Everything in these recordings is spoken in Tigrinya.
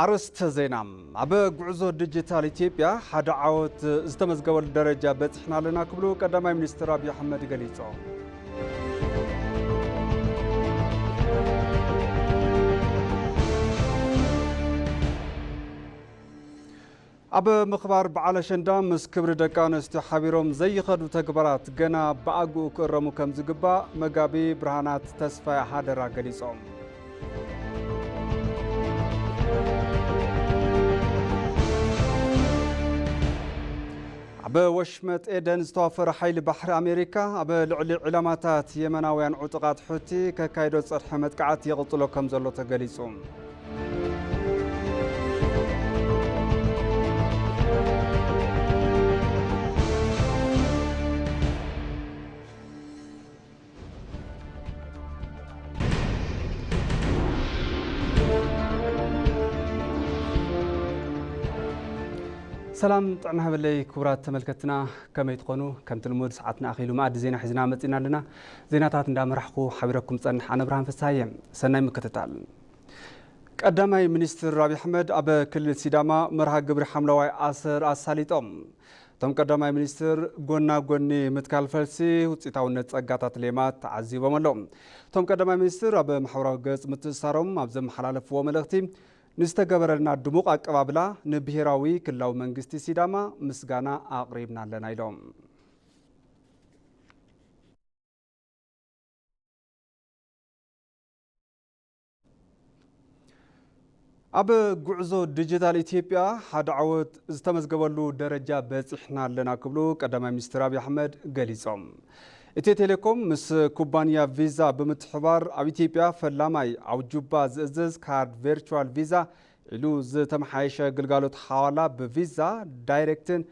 ኣርእስተ ዜና። ኣብ ጉዕዞ ዲጂታል ኢትዮጵያ ሓደ ዓወት ዝተመዝገበሉ ደረጃ በጺሕና ኣለና ክብሉ ቀዳማይ ሚኒስትር ኣብይ ኣሕመድ ገሊጾም። ኣብ ምኽባር በዓል ኣሸንዳ ምስ ክብሪ ደቂ ኣንስትዮ ሓቢሮም ዘይኸዱ ተግባራት ገና ብኣግኡ ክእረሙ ከም ዝግባእ መጋቢ ብርሃናት ተስፋይ ሓደራ ገሊጾም። ኣብ ወሽመጥ ኤደን ዝተዋፈረ ሓይሊ ባሕሪ ኣሜሪካ ኣብ ልዕሊ ዒላማታት የመናውያን ዕጡቓት ሑቲ ከካይዶ ዝጸንሐ መጥቃዕቲ ይቕጽሎ ከም ዘሎ ተገሊጹ። ሰላም ጥዕና ሃበለይ ክቡራት ተመልከትና፣ ከመይ ትኾኑ? ከምቲ ልሙድ ሰዓትና ኣኺሉ መኣዲ ዜና ሒዝና መጺና ኣለና። ዜናታት እንዳመራሕኩ ሓቢረኩም ጸንሕ ኣነ ብርሃን ፍስሃየ። ሰናይ ምክትታል። ቀዳማይ ሚኒስትር ኣብይ ኣሕመድ ኣብ ክልል ሲዳማ መርሃ ግብሪ ሓምለዋይ ኣሰር ኣሳሊጦም። እቶም ቀዳማይ ሚኒስትር ጎና ጎኒ ምትካል ፈልሲ ውፅኢታውነት ጸጋታት ሌማት ተዓዚቦም ኣለዉ። እቶም ቀዳማይ ሚኒስትር ኣብ ማሕበራዊ ገጽ ምትእስሳሮም ኣብ ዘመሓላለፍዎ መልእኽቲ ንዝተገበረልና ድሙቕ ኣቀባብላ ንብሄራዊ ክልላዊ መንግስቲ ሲዳማ ምስጋና ኣቕሪብና ኣለና ኢሎም። ኣብ ጉዕዞ ዲጂታል ኢትዮጵያ ሓደ ዓወት ዝተመዝገበሉ ደረጃ በፂሕና ኣለና ክብሉ ቀዳማይ ሚኒስትር ኣብይ ኣሕመድ ገሊፆም። ኢትዮ ቴሌኮም ምስ ኩባንያ ቪዛ ብምትሕባር ኣብ ኢትዮጵያ ፈላማይ ኣብ ጁባ ዝእዝዝ ካርድ ቨርቹዋል ቪዛ ኢሉ ዝተመሓየሸ ግልጋሎት ሓዋላ ብቪዛ ዳይሬክትን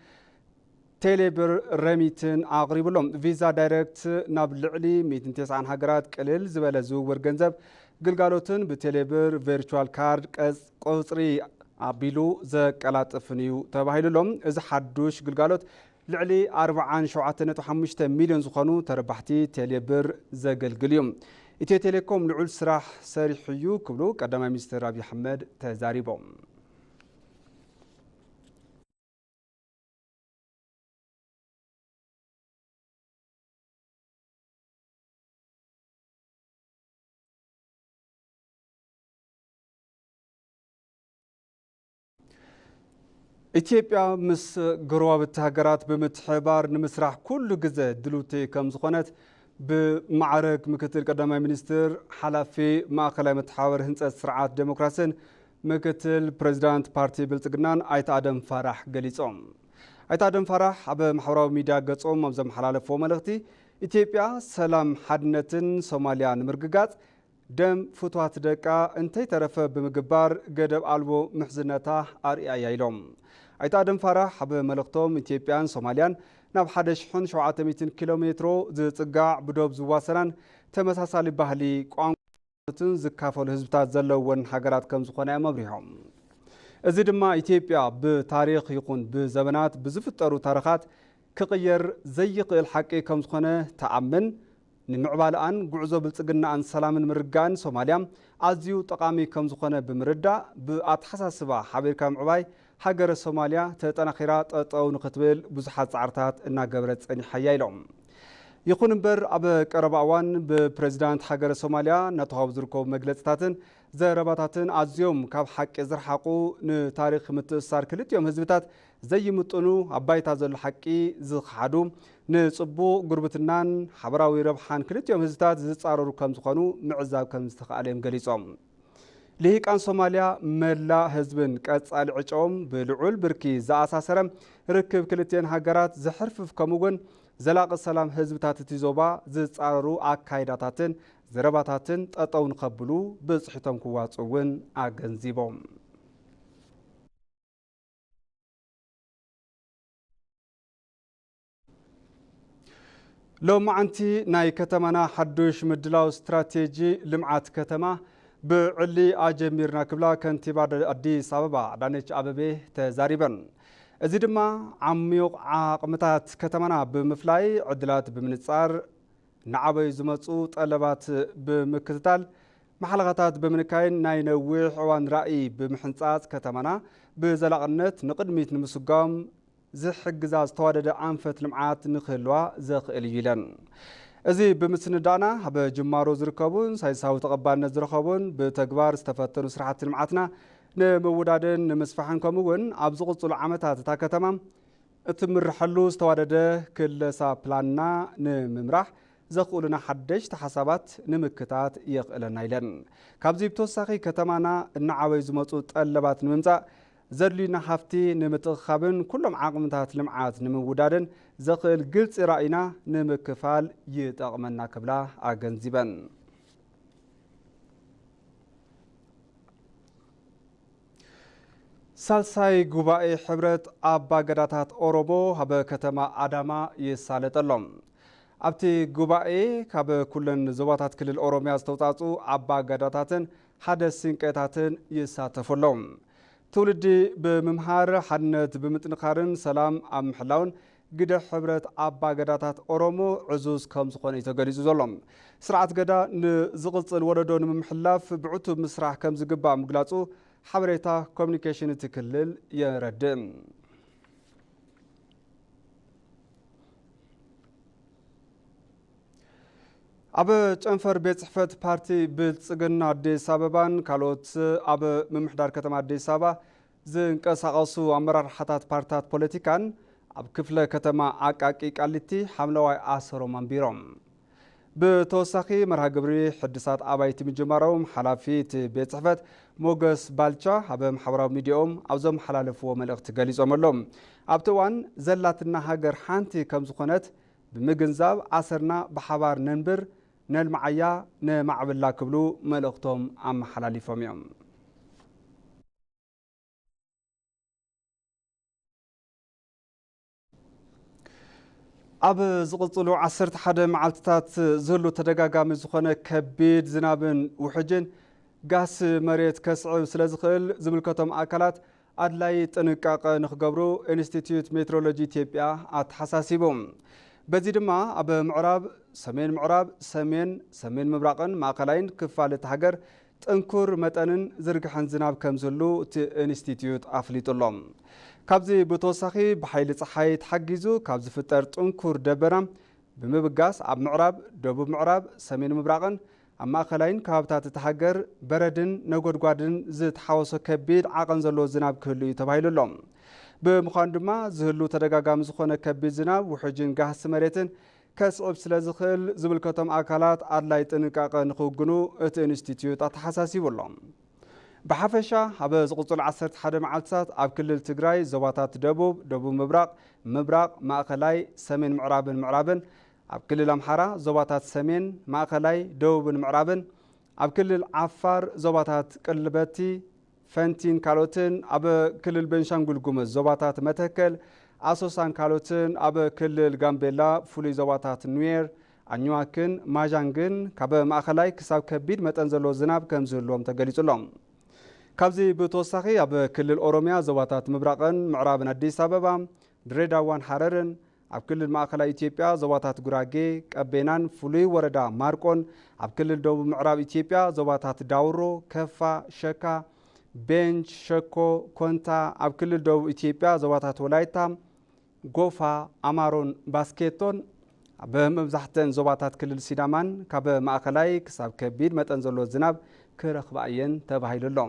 ቴሌብር ረሚትን ኣቕሪብሎም። ቪዛ ዳይሬክት ናብ ልዕሊ ሚእትን ተስዓን ሃገራት ቅልል ዝበለ ዝውውር ገንዘብ ግልጋሎትን ብቴሌብር ቨርቹዋል ካርድ ቀጽ-፣ ቁጽሪ ኣቢሉ ዘቀላጥፍን እዩ ተባሂሉሎም። እዚ ሓዱሽ ግልጋሎት ልዕሊ ኣርብዓን ሸውዓተን ነጥቢ ሓሙሽተ ሚልዮን ዝኾኑ ተረባሕቲ ቴሌብር ዘገልግል እዩ። ኢትዮ ቴሌኮም ልዑል ስራሕ ሰሪሑ እዩ ክብሉ ቀዳማይ ሚኒስትር ኣብይ ኣሕመድ ተዛሪቦም። ኢትዮጵያ ምስ ጎረባብቲ ሃገራት ብምትሕብባር ንምስራሕ ኩሉ ግዘ ድልውቲ ከም ዝኾነት ብማዕረግ ምክትል ቀዳማይ ሚኒስትር ሓላፊ ማእኸላይ መተሓባበሪ ህንፀት ስርዓት ዴሞክራሲን ምክትል ፕሬዚዳንት ፓርቲ ብልፅግናን ኣይተ ኣደም ፋራሕ ገሊፆም። ኣይተ ኣደም ፋራሕ ኣብ ማሕበራዊ ሚድያ ገፆም ኣብ ዘመሓላለፍዎ መልእኽቲ፣ ኢትዮጵያ ሰላም ሓድነትን ሶማልያ ንምርግጋፅ ደም ፍትዋት ደቃ እንተይተረፈ ብምግባር ገደብ ኣልቦ ምሕዝነታ ኣርኣያ ኢሎም። ኣይተ ኣደም ፋራሕ ኣብ መልእኽቶም፣ ኢትዮጵያን ሶማልያን ናብ ሓደ ሽሕን ሸውዓተ ሚእትን ኪሎ ሜትሮ ዝጽጋዕ ብዶብ ዝዋሰናን ተመሳሳሊ ባህሊ፣ ቋንቋን ዝካፈሉ ህዝብታት ዘለወን ሃገራት ከም ዝኾና እዮም ኣብሪሆም። እዚ ድማ ኢትዮጵያ ብታሪኽ ይኹን ብዘበናት ብዝፍጠሩ ታሪኻት ክቕየር ዘይኽእል ሓቂ ከም ዝኾነ ትኣምን፣ ንምዕባለኣን ጉዕዞ ብልጽግናኣን ሰላምን ምርግጋእን ሶማልያ ኣዝዩ ጠቓሚ ከም ዝኾነ ብምርዳእ፣ ብኣተሓሳስባ ሓቢርካ ምዕባይ ሃገረ ሶማልያ ተጠናኺራ ጠጠው ንኽትብል ብዙሓት ጻዕርታት እናገበረት ጸኒሓ እያ ኢሎም። ይኹን እምበር፣ ኣብ ቀረባ እዋን ብፕሬዚዳንት ሃገረ ሶማልያ እናተዋህቡ ዝርከቡ መግለጽታትን ዘረባታትን ኣዝዮም ካብ ሓቂ ዝረሓቑ፣ ንታሪኽ ምትእስሳር ክልቲኦም ህዝብታት ዘይምጥኑ፣ ኣብ ባይታ ዘሎ ሓቂ ዝኸሓዱ፣ ንጽቡቕ ጉርብትናን ሓበራዊ ረብሓን ክልቲኦም ህዝብታት ዝጻረሩ ከም ዝኾኑ ምዕዛብ ከም ዝተኻእለ እዮም ገሊጾም። ልሂቃን ሶማልያ፣ መላእ ህዝብን ቀጻሊ ዕጫኦም ብልዑል ብርኪ ዝኣሳሰረ ርክብ ክልቲኤን ሃገራት ዘሕርፍፍ፣ ከምኡ እውን ዘላቒ ሰላም ህዝብታት እቲ ዞባ ዝጻረሩ ኣካይዳታትን ዘረባታትን ጠጠው ንኸብሉ ብጽሒቶም ክዋጽኡ እውን ኣገንዚቦም። ሎማዓንቲ ናይ ከተማና ሓዱሽ ምድላው ስትራቴጂ ልምዓት ከተማ ብዕሊ ኣጀሚርና ክብላ ከንቲባ ኣዲስ ኣበባ ኣዳነች ኣበቤ ተዛሪበን። እዚ ድማ ዓሚቕ ዓቕምታት ከተማና ብምፍላይ ዕድላት ብምንጻር ንዓበዩ ዝመጹ ጠለባት ብምክትታል መሓለኻታት ብምንካይን ናይ ነዊሕ እዋን ራእይ ብምሕንጻጽ ከተማና ብዘላቕነት ንቕድሚት ንምስጓም ዝሕግዛ ዝተዋደደ ኣንፈት ልምዓት ንክህልዋ ዘኽእል እዩ ኢለን። እዚ ብምስንዳእና ኣብ ጅማሮ ዝርከቡን ሳይንሳዊ ተቐባልነት ዝረኸቡን ብተግባር ዝተፈተኑ ስራሕቲ ልምዓትና ንምውዳድን ንምስፋሕን ከምኡ እውን ኣብ ዝቕፅሉ ዓመታት እታ ከተማ እትምርሐሉ ዝተዋደደ ክለሳ ፕላንና ንምምራሕ ዘኽእሉና ሓደሽቲ ሓሳባት ንምክታት የኽእለና ኢለን። ካብዚ ብተወሳኺ ከተማና እናዓበዩ ዝመፁ ጠለባት ንምምፃእ ዘድልዩና ሃፍቲ ንምትእኽኻብን ኩሎም ዓቕምታት ልምዓት ንምውዳድን ዘኽእል ግልፂ ራእይና ንምክፋል ይጠቕመና ክብላ ኣገንዚበን። ሳልሳይ ጉባኤ ሕብረት ኣባ ገዳታት ኦሮሞ ኣብ ከተማ ኣዳማ ይሳለጠሎም። ኣብቲ ጉባኤ ካብ ኩለን ዞባታት ክልል ኦሮሚያ ዝተውፃፁ ኣባ ገዳታትን ሓደ ስንቄታትን ይሳተፉ ኣለዉ። ትውልዲ ብምምሃር፣ ሓድነት ብምጥንኻርን ሰላም ኣብ ምሕላውን ግደ ሕብረት ኣባ ገዳታት ኦሮሞ ዕዙዝ ከም ዝኾነ እዩ ተገሊጹ ዘሎ። ስርዓት ገዳ ንዝቕጽል ወለዶ ንምምሕላፍ ብዕቱብ ምስራሕ ከም ዝግባእ ምግላጹ ሓበሬታ ኮሚኒኬሽን እቲ ክልል የረድእ። ኣብ ጨንፈር ቤት ጽሕፈት ፓርቲ ብልጽግና ኣዲስ ኣበባን ካልኦት ኣብ ምምሕዳር ከተማ ኣዲስ ኣበባ ዝንቀሳቐሱ ኣመራርሓታት ፓርትታት ፖለቲካን ኣብ ክፍለ ከተማ ኣቃቂ ቃሊቲ ሓምለዋይ ኣሰሮም ኣንቢሮም። ብተወሳኺ መርሃ ግብሪ ሕድሳት ኣባይቲ ምጅማሮም ሓላፊ እቲ ቤት ጽሕፈት ሞገስ ባልቻ ኣብ ማሕበራዊ ሚዲያኦም ኣብ ዘመሓላለፍዎ መልእኽቲ ገሊጾም ኣለዉ። ኣብቲ እዋን ዘላትና ሃገር ሓንቲ ከም ዝኾነት ብምግንዛብ ኣሰርና ብሓባር ነንብር፣ ነልምዓያ፣ ነማዕብላ ክብሉ መልእኽቶም ኣመሓላሊፎም እዮም። ኣብ ዝቕጽሉ ዓሰርተ ሓደ መዓልትታት ዝህሉ ተደጋጋሚ ዝኾነ ከቢድ ዝናብን ውሕጅን ጋስ መሬት ከስዕብ ስለ ዝኽእል ዝምልከቶም ኣካላት ኣድላዪ ጥንቃቐ ንኽገብሩ ኢንስቲትዩት ሜትሮሎጂ ኢትዮጵያ ኣተሓሳሲቡ። በዚ ድማ ኣብ ምዕራብ፣ ሰሜን ምዕራብ፣ ሰሜን፣ ሰሜን ምብራቕን ማእኸላይን ክፋል እቲ ሃገር ጥንኩር መጠንን ዝርግሐን ዝናብ ከም ዝህሉ እቲ ኢንስቲትዩት ኣፍሊጡ ኣሎ። ካብዚ ብተወሳኺ ብሓይሊ ጸሓይ ተሓጊዙ ካብ ዝፍጠር ጥንኩር ደበና ብምብጋስ ኣብ ምዕራብ፣ ደቡብ ምዕራብ፣ ሰሜን ምብራቕን ኣብ ማእኸላይን ከባብታት እቲ ሃገር በረድን ነጎድጓድን ዝተሓወሶ ከቢድ ዓቐን ዘለዎ ዝናብ ክህሉ እዩ ተባሂሉ ኣሎ። ብምዃኑ ድማ ዝህሉ ተደጋጋሚ ዝኾነ ከቢድ ዝናብ፣ ውሕጅን ጋህሲ መሬትን ከስዕብ ስለ ዝኽእል ዝምልከቶም ኣካላት ኣድላይ ጥንቃቐ ንኽውግኑ እቲ ኢንስቲትዩት ኣተሓሳሲቡ ኣሎ። ብሓፈሻ ኣብ ዝቕጽሉ ዓሰርተ ሓደ መዓልትታት ኣብ ክልል ትግራይ ዞባታት ደቡብ፣ ደቡብ ምብራቕ፣ ምብራቕ፣ ማእኸላይ፣ ሰሜን ምዕራብን ምዕራብን፣ ኣብ ክልል ኣምሓራ ዞባታት ሰሜን፣ ማእኸላይ፣ ደቡብን ምዕራብን፣ ኣብ ክልል ዓፋር ዞባታት ቅልበቲ፣ ፈንቲን ካልኦትን፣ ኣብ ክልል ቤንሻንጉል ጉሙዝ ዞባታት መተከል፣ ኣሶሳን ካልኦትን፣ ኣብ ክልል ጋምቤላ ፍሉይ ዞባታት ኑዌር፣ ኣኝዋክን ማዣንግን ካብ ማእኸላይ ክሳብ ከቢድ መጠን ዘለዎ ዝናብ ከም ዝህልዎም ተገሊጹ ኣሎ። ካብዚ ብተወሳኺ ኣብ ክልል ኦሮሚያ ዞባታት ምብራቕን ምዕራብን ኣዲስ ኣበባ፣ ድሬዳዋን ሃረርን፣ ኣብ ክልል ማእኸላይ ኢትዮጵያ ዞባታት ጉራጌ፣ ቀቤናን ፍሉይ ወረዳ ማርቆን፣ ኣብ ክልል ደቡብ ምዕራብ ኢትዮጵያ ዞባታት ዳውሮ፣ ከፋ፣ ሸካ፣ ቤንች ሸኮ፣ ኮንታ፣ ኣብ ክልል ደቡብ ኢትዮጵያ ዞባታት ወላይታ፣ ጎፋ፣ ኣማሮን ባስኬቶን፣ ኣብ መብዛሕተን ዞባታት ክልል ሲዳማን ካብ ማእኸላይ ክሳብ ከቢድ መጠን ዘሎ ዝናብ ክረኽባ እየን ተባሂሉ ኣሎ።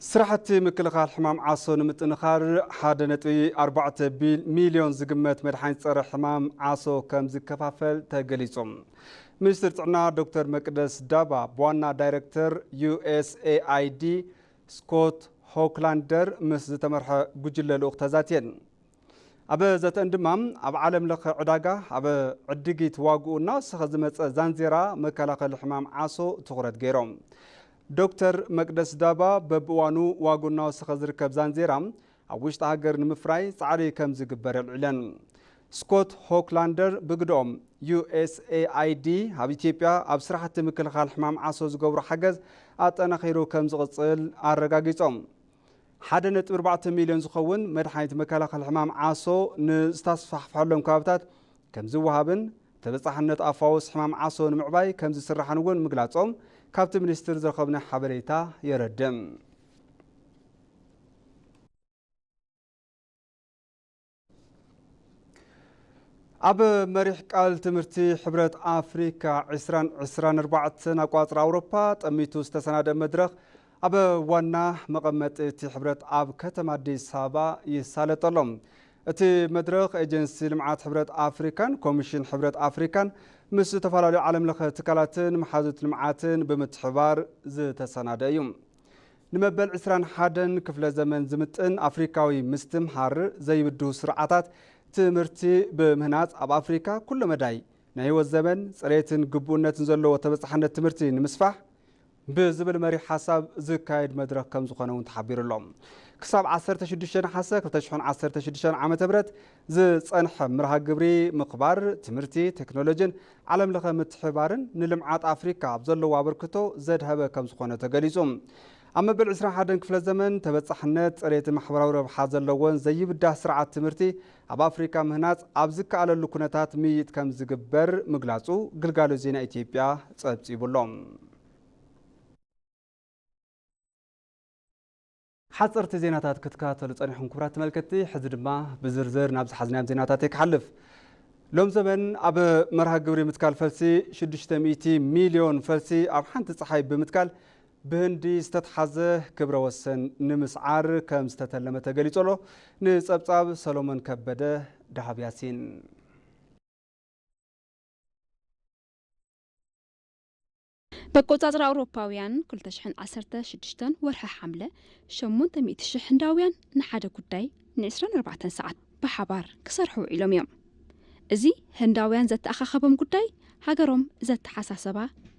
ስራሕቲ ምክልኻል ሕማም ዓሶ ንምጥንኻር ሓደ ነጥቢ ኣርባዕተ ቢል-፣ ሚልዮን ዝግመት መድሓኒት ጸረ ሕማም ዓሶ ከም ዝከፋፈል ተገሊጹ። ሚኒስትር ጥዕና ዶክተር መቅደስ ዳባ ብዋና ዳይሬክተር ዩ ኤስ ኤ ኣይ ዲ ስኮት ሆክላንደር ምስ ዝተመርሐ ጉጅለ ልኡኽ ተዛትየን። ኣብ ዘተን ድማ ኣብ ዓለም ለኸ ዕዳጋ ኣብ ዕድጊት ዋግኡ እናወሰኸ ዝመጸ ዛንዜራ መከላኸሊ ሕማም ዓሶ ትኹረት ገይሮም። ዶክተር መቅደስ ዳባ በብእዋኑ ዋግኡ እናወሰኸ ዝርከብ ዛንዜራ ኣብ ውሽጢ ሃገር ንምፍራይ ጻዕሪ ከም ዝግበር የልዕለን። ስኮት ሆክላንደር ብግድኦም ዩ ኤስ ኤ ኣይ ዲ ኣብ ኢትዮጵያ ኣብ ስራሕቲ ምክልኻል ሕማም ዓሶ ዝገብሮ ሓገዝ ኣጠናኺሩ ከም ዝቕጽል ኣረጋጊጾም። ሓደ ነጥቢ ኣርባዕተ ሚልዮን ዝኸውን መድሓኒት መከላኸሊ ሕማም ዓሶ ንዝተስፋሕፈሐሎም ከባብታት ከምዝወሃብን ተበጻሕነት ኣፋውስ ሕማም ዓሶ ንምዕባይ ከምዝስራሕን እውን ምግላጾም ካብቲ ሚኒስትር ዝረኸብናዮ ሓበሬታ የረድእ። ኣብ መሪሕ ቃል ትምህርቲ ሕብረት ኣፍሪካ ዕስራን ዕስራን ኣርባዕተን ኣቋጽራ ኣውሮፓ ጠሚቱ ዝተሰናደ መድረኽ ኣብ ዋና መቐመጢ እቲ ሕብረት ኣብ ከተማ ኣዲስ ኣበባ ይሳለጥ ኣሎ። እቲ መድረኽ ኤጀንሲ ልምዓት ሕብረት ኣፍሪካን ኮሚሽን ሕብረት ኣፍሪካን ምስ ዝተፈላለዩ ዓለም ለኸ ትካላትን መሓዙት ልምዓትን ብምትሕባር ዝተሰናደ እዩ። ንመበል ዕስራን ሓደን ክፍለ ዘመን ዝምጥን ኣፍሪካዊ ምስትምሃር ዘይብድሁ ስርዓታት ትምህርቲ ብምህናጽ ኣብ ኣፍሪካ ኩለ መዳይ ናይ ህይወት ዘመን ጽሬትን ግቡእነትን ዘለዎ ተበጻሕነት ትምህርቲ ንምስፋሕ ብዝብል መሪሕ ሓሳብ ዝካየድ መድረኽ ከም ዝኾነ እውን ተሓቢሩ ኣሎ። ክሳብ ዓሰርተ ሽዱሽተ ነሓሰ ክልተ ሽሕን ዓሰርተ ሽዱሽተን ዓመተ ምህረት ዝጸንሐ መርሃ ግብሪ ምኽባር ትምህርቲ፣ ቴክኖሎጂን ዓለም ለኸ ምትሕባርን ንልምዓት ኣፍሪካ ኣብ ዘለዎ ኣበርክቶ ዘድሀበ ከም ዝኾነ ተገሊጹ። ኣብ መበል ዕስራን ሓደን ክፍለ ዘመን ተበጻሕነት፣ ጽሬትን ማሕበራዊ ረብሓ ዘለዎን ዘይብዳህ ስርዓት ትምህርቲ ኣብ ኣፍሪካ ምህናጽ ኣብ ዝከኣለሉ ኩነታት ምይይጥ ከም ዝግበር ምግላጹ ግልጋሎት ዜና ኢትዮጵያ ጸብጺቡ ኣሎ። ሓጸርቲ ዜናታት ክትከታተሉ ጸኒሕኩም ክቡራት ተመልከትቲ፣ ሕዚ ድማ ብዝርዝር ናብ ዝሓዝናዮም ዜናታት እየ ክሓልፍ። ሎም ዘበን ኣብ መርሃ ግብሪ ምትካል ፈልሲ ሽዱሽተ ሚእቲ ሚልዮን ፈልሲ ኣብ ሓንቲ ጸሓይ ብምትካል ብህንዲ ዝተትሓዘ ክብረ ወሰን ንምስዓር ከም ዝተተለመ ተገሊጹ ኣሎ። ንጸብጻብ ሰሎሞን ከበደ፣ ደሃብ ያሲን። በቆጻጽራ ኣውሮፓውያን ክልተ ሽሕን ዓሰርተ ሽዱሽተን ወርሒ ሓምለ ሸሞንተ ሚእቲ ሽሕ ህንዳውያን ንሓደ ጉዳይ ንዕስራን ኣርባዕተን ሰዓት ብሓባር ክሰርሑ ውዒሎም እዮም። እዚ ህንዳውያን ዘተኣኻኸቦም ጉዳይ ሃገሮም ዘተሓሳሰባ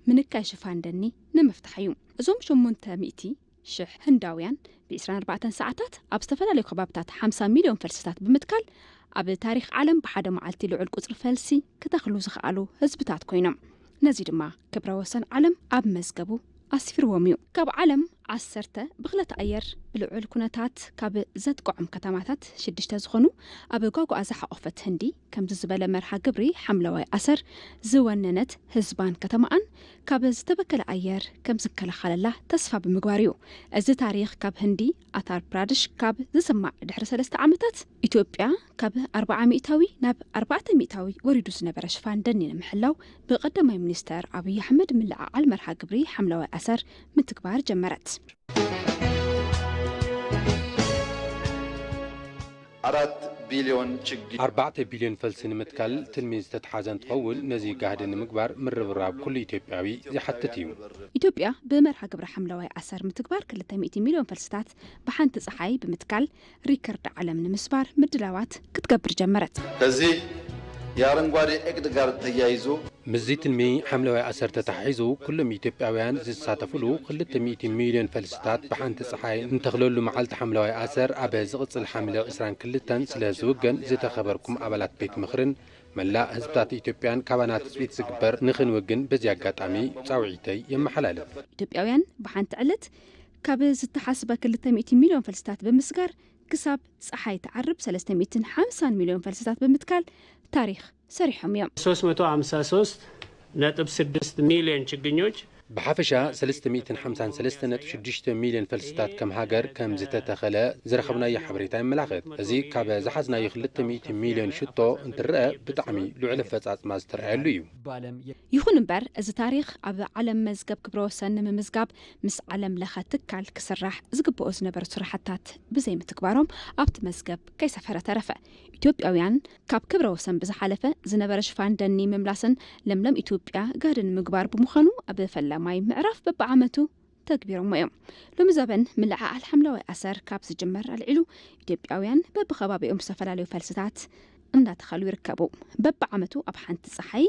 ምንካይ ሽፋን ደኒ ንምፍታሕ እዩ። እዞም ሸሞንተ ሚእቲ ሽሕ ህንዳውያን ብዕስራን ኣርባዕተን ሰዓታት ኣብ ዝተፈላለዩ ከባብታት ሓምሳ ሚልዮን ፈልስታት ብምትካል ኣብ ታሪኽ ዓለም ብሓደ መዓልቲ ልዑል ቁጽሪ ፈልሲ ክተኽሉ ዝኸኣሉ ህዝብታት ኮይኖም። ነዚ ድማ ክብረ ወሰን ዓለም ኣብ መዝገቡ ኣስፊርዎም እዩ። ካብ ዓለም ዓሰርተ ብኽለት ኣየር ብልዑል ኩነታት ካብ ዘጥቅዖም ከተማታት ሽዱሽተ ዝኾኑ ኣብ ጓጓ ዝሓቖፈት ህንዲ ከምዚ ዝበለ መርሃ ግብሪ ሓምለዋይ ኣሰር ዝወነነት ህዝባን ከተማኣን ካብ ዝተበከለ ኣየር ከም ዝከላኸለላ ተስፋ ብምግባር እዩ። እዚ ታሪኽ ካብ ህንዲ ኣታር ፕራድሽ ካብ ዝስማዕ ድሕሪ ሰለስተ ዓመታት ኢትዮጵያ ካብ ኣርባዓ ሚእታዊ ናብ ኣርባዕተ ሚእታዊ ወሪዱ ዝነበረ ሽፋን ደኒ ንምሕላው ብቀዳማይ ሚኒስተር ኣብይ ኣሕመድ ምልዕዓል መርሃ ግብሪ ሓምለዋይ ኣሰር ምትግባር ጀመረት። ኣራት ቢልዮን ችግኝ ኣርባዕተ ቢልዮን ፈልሲ ንምትካል ትልሚ ዝተትሓዘ እንትኸውን ነዚ ጋህዲ ንምግባር ምርብራብ ኩሉ ኢትዮጵያዊ ዝሓትት እዩ። ኢትዮጵያ ብመርሃ ግብሪ ሓምለዋይ ኣሰር ምትግባር ክልተ ሚእቲ ሚልዮን ፈልስታት ብሓንቲ ፀሓይ ብምትካል ሪከርድ ዓለም ንምስባር ምድላዋት ክትገብር ጀመረት። ከዚ የኣረንጓዴ እቅድ ጋር ተያይዞ ምስዚ ትልሚ ሓምለዋይ ኣሰር ተተሓሒዙ ኩሎም ኢትዮጵያውያን ዝሳተፍሉ ክልተ ሚእቲ ሚልዮን ፈልስታት ብሓንቲ ፀሓይ እንተኽለሉ መዓልቲ ሓምለዋይ ኣሰር ኣብ ዝቕፅል ሓምለ ዕስራን ክልተን ስለ ዝውገን ዝተኸበርኩም ኣባላት ቤት ምኽርን መላእ ህዝብታት ኢትዮጵያን ካባና ትፅቢት ዝግበር ንኽንውግን በዚ ኣጋጣሚ ፃውዒተይ የመሓላልፍ። ኢትዮጵያውያን ብሓንቲ ዕለት ካብ ዝተሓስበ ክልተ ሚእቲ ሚልዮን ፈልስታት ብምስጋር ክሳብ ፀሓይ ትዓርብ ሰለስተ ሚእትን ሓምሳን ሚልዮን ፈልስታት ብምትካል ታሪኽ ሰሪሖም እዮም። ሶስት መቶ ሃምሳ ሶስት ነጥብ ስድስት ሚልዮን ችግኞች ብሓፈሻ ሰለስተ ሚእትን ሓምሳን ሰለስተ ነጥቢ ሽዱሽተ ሚልዮን ፈልስታት ከም ሃገር ከም ዝተተኸለ ዝረኸብናዮ ሓበሬታ የመላኽት። እዚ ካብ ዝሓዝናዮ ክልተ ሚእቲ ሚልዮን ሽቶ እንትረኣ ብጣዕሚ ልዑል ኣፈፃፅማ ዝተረኣየሉ እዩ። ይኹን እምበር እዚ ታሪኽ ኣብ ዓለም መዝገብ ክብረ ወሰን ንምምዝጋብ ምስ ዓለም ለኸ ትካል ክስራሕ ዝግበኦ ዝነበሩ ስራሕታት ብዘይምትግባሮም ኣብቲ መዝገብ ከይሰፈረ ተረፈ። ኢትዮጵያውያን ካብ ክብረ ወሰን ብዝሓለፈ ዝነበረ ሽፋን ደኒ ምምላስን ለምለም ኢትዮጵያ ጋህዲ ንምግባር ብምዃኑ ኣብ ፈላማይ ምዕራፍ በብዓመቱ ተግቢሮሞ እዮም። ሎሚ ዘበን ምልዕዓል ሓምለዋይ ኣሰር ካብ ዝጅመር ኣልዒሉ ኢትዮጵያውያን በብኸባቢኦም ዝተፈላለዩ ፈልስታት እንዳተኸሉ ይርከቡ። በብዓመቱ ኣብ ሓንቲ ፀሓይ